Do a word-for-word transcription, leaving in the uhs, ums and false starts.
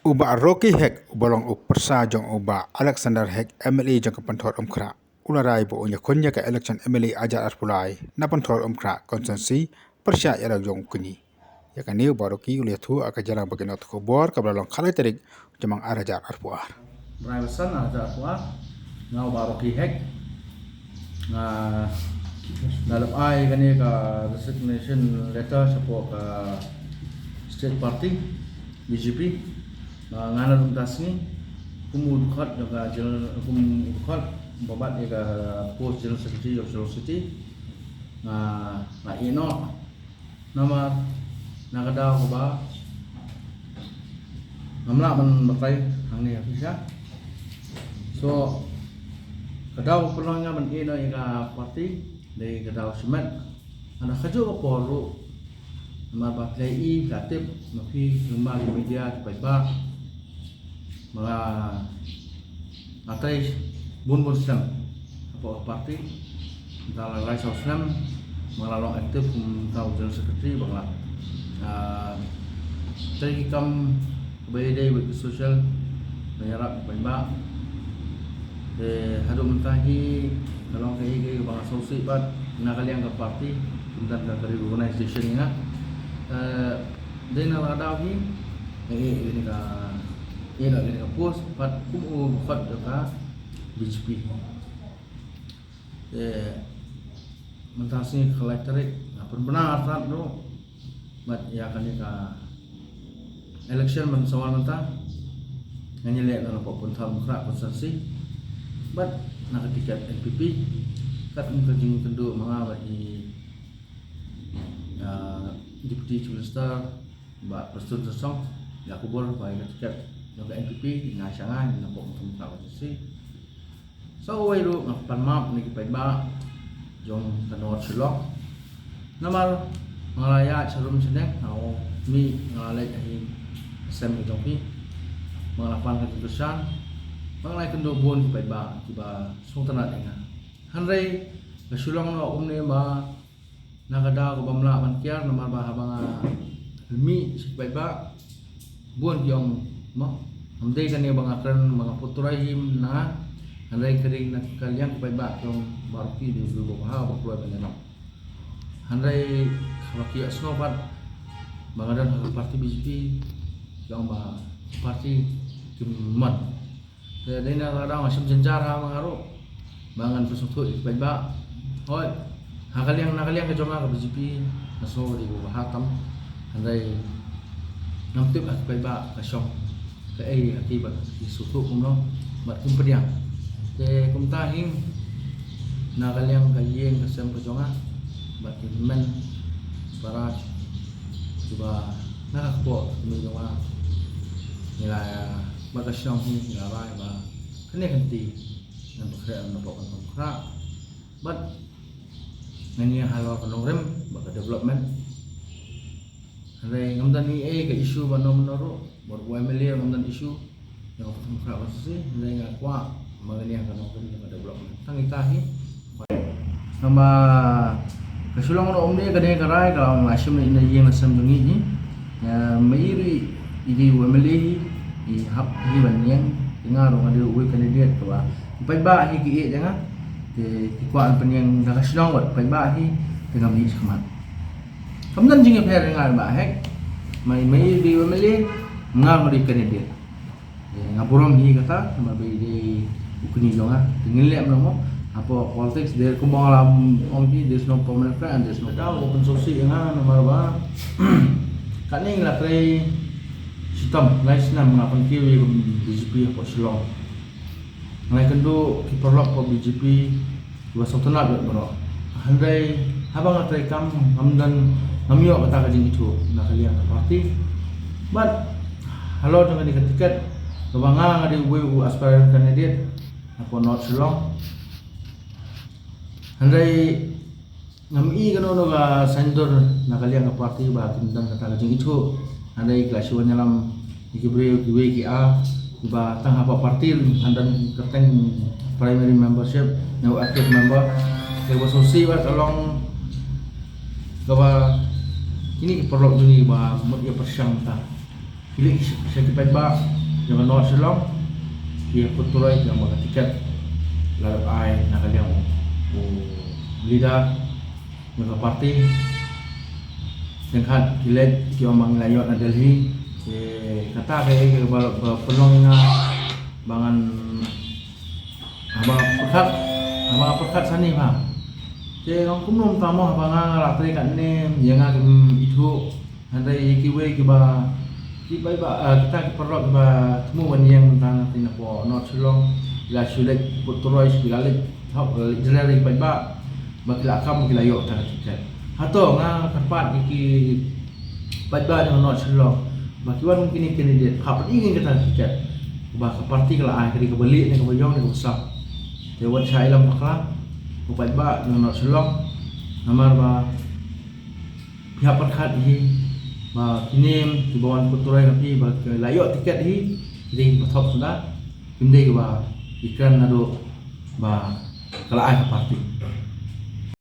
U Bah Rocky Hek, uba long u pyrsa jong u Bah Alexander Hek, M L A jong ka Pynthor Umkhrah, u la rai ba un ïakhun ïa ka election M L A arhajar arphew lai na Pynthor Umkhrah constituency, pyrshah ïa la jong u kñi. Ïa kane u Bah Rocky u la ïathuh ha ka jingïalang bad ki nongthoh khubor kaba la long khatlai tarik u Jymmang arhajar arphew ar. Bnai ba san arhajar arphew ar, nga u Bah Rocky Hek, nga la lap ai kane ka resignation letter shapoh ka state party B J P. Nga, nga na mynta sngi kum u dkhot jong ka general, kum u dkhot ba bat ïa ka post general secretary of Shillong City. Nga, nga ïeh noh. Namar na ka daw kaba ngam lah ban batai hangne ha pisa. So ka daw ka pynlong nga ban ïeh noh ïa ka party dei ka daw shimet. Hynda kajuh ka por ruh, namar ba phi la ïohi, phi la tip, ma phi, lyngba ki media, ki paidbah, ba nga, nga trei bun bun snem hapoh ka party. Mynta la lai saw snem ba nga la long active kum mynta u general secretary, ba nga la, ah, trei ki kam kaba ïadei bad ki social, ban ïarap ki paidbah. Te haduh mynta hi ka long kaei kaei kaba nga sngewsih bad na ka liang ka party, kumta ka reorganization ïa nga. Eh, dei na la ka daw hi nga ïeh ïa kane ka, ïeh ïa kane ka post bad kum u dkhot jong ka B J P. Te mynta sngi khatlai tarik nga pynbna artat ruh bad ïa kane ka election ban sa wan mynta ngan ïaleh na ka Pynthor Umkhrah constituency bad na ka tiket N P P. Katkum ka jingkynduh ma nga bad i, ah, Deputy Chief Minister Bah Prestone Tynsong, ïa khubor ba ïa ka tiket jong ka N P P nga sha nga na ka Pynthor Umkhrah constituency. Sa kawei ruh nga pan map na ki paidbah jong ka North Shillong. Namar nga la ïaid sharum shaneng, nga ong, mih, nga la leit ha ïing ha sem ka jong phi, nga la pan ka jingkyrshan, nga la ïakynduh bun ki paidbah kiba sngewtynnat ïa nga. Hynrei ka Shillong noh kumne ba na ka daw kaba ym lah ban kiar, namar ba haba nga mih sha ki paidbah, bun ki ong, mo, ym dei kane ba nga kren ba nga put trai hi na nga, hynrei ka ri na ka liang ki paidbah ki ong ba Rocky dei u briew uba bha, uba kloi ban ïalam. Hynrei haba ki ïohsngew pat ba nga don ha ka party B J P, ki ong ba party kim mon. Te dei na ka daw nga shem jynjar ha ma nga ruh ba ngan pynsngewthuh ïa ki paidbah. Hooid, ha ka liang, na ka liang ka jong nga ka B J P nga sngew ka dei kaba bha tam. Hynrei ngam tip ha ki paidbah ka shong kaei ha ki, bad ki sngewthuh kumno bad kim pdiang. Te kumta hi na ka liang ka ïing ka sem ka jong nga bad ki hynmen para kiba na ka kpoh ka kmie jong nga, ngi la, bad ka shnong hi ngi la rai ba kane ka kynti ngan pynkhreh na pdeng Pynthor Umkhrah bad ngan ïa halor ka nongrim bad ka development. Hynrei ngam don ei ei ka issue bad uno uno ruh, bad u M L A ruh ngam don issue ïa ka Pynthor Umkhrah constituency, hynrei nga kwah ba ngan ïa ka nongrim ka development tang ita hi. Namar ka Shillong ruh ym dei ka dei ka rai, ka la ong la shim na ïing na sem jong ngi hi. Ïa, ma i ruh i dei u M L A hi, i hap hi ban ïeng, te nga ruh nga dei uwei u candidate kaba paidbah hi ki ïeit ïa nga. Te ki kwah ban pynïeng da ka shnong bad paidbah hi, te ngam ïeit shakhmat. Kam don jingïapher ïa nga, Bah Hek. Ma i, ma i dei u M L A, nga ruh nga dei candidate. Te nga burom hi kata, namar ba i dei u kñi jong nga. Te ngin leh kumno mo. Hapoh politics, there, kumba nga la ong hi, there's no permanent friend and there's no, ka daw ka pynsngewsih ïa nga namar ba kane ngi la trei shitom lai snem, nga pynkiew ïa ka B J P hapoh Shillong. Nga la ïakynduh ki paralok hapoh B J P kiba sngewtynnat bad baroh. Hynrei haba nga treikam ngam don, ngam ïoh kata ka jingithuh na ka liang ka party. Bad halor jong kane ka tiket, kaba nga nga dei uwei u aspirant candidate hapoh North Shillong. Hynrei ngam i kano kano ka saiñdur na ka liang ka party ba kim don kata ka jingithuh. Hynrei ki la shu wan ïalam ïa ki briew kiwei ki ar, kiba tang hapoh party, hynrei kyrteng primary membership ne u active member. Te kaba sngewsih bad ka long kaba kine ki paralok jong ngi ba mut ïa pyrshang ta. Ki leit sha ki paidbah, Jong ka North Shillong ki put turoi ki ong ba ka tiket la dep ai na ka liang u leader jong ka party. Teng khat ki leit ki ong ba ngi la ïoh na Delhi. Te kata ka ei kaba pynlong ïa nga ba ngan haba pyrkhat haba pyrkhat sani ba te nga kumno mynta mo haba nga la trei katne ïa nga kim ithuh. Hynrei ïa kiwei kiba ki paidbah, ah, kita ki paralok kiba thmu ban ïeng mynta na ka North Shillong ki la shu leit put turoi, ki la leit hok, leit jreh ïa ki paidbah ba ki la kam ki la ïoh ta ka tiket. Hato nga kyrpad ïa ki paidbah jong North Shillong ba ki wan kine candidate hap ïa kata ka tiket ba ka party ka la ai, ka dei kaba lieh ne kaba ïong ne kaba sah. Te wat sha ïalam bakla ko paidbah jong North Shillong, namar ba phi hap pyrkhat hi ba kine kiba wan put turoi na phi ba ki la ïoh tiket hi ki dei kiba thok suda, kim dei kiba ki kren naduh ba ka la ai ka party.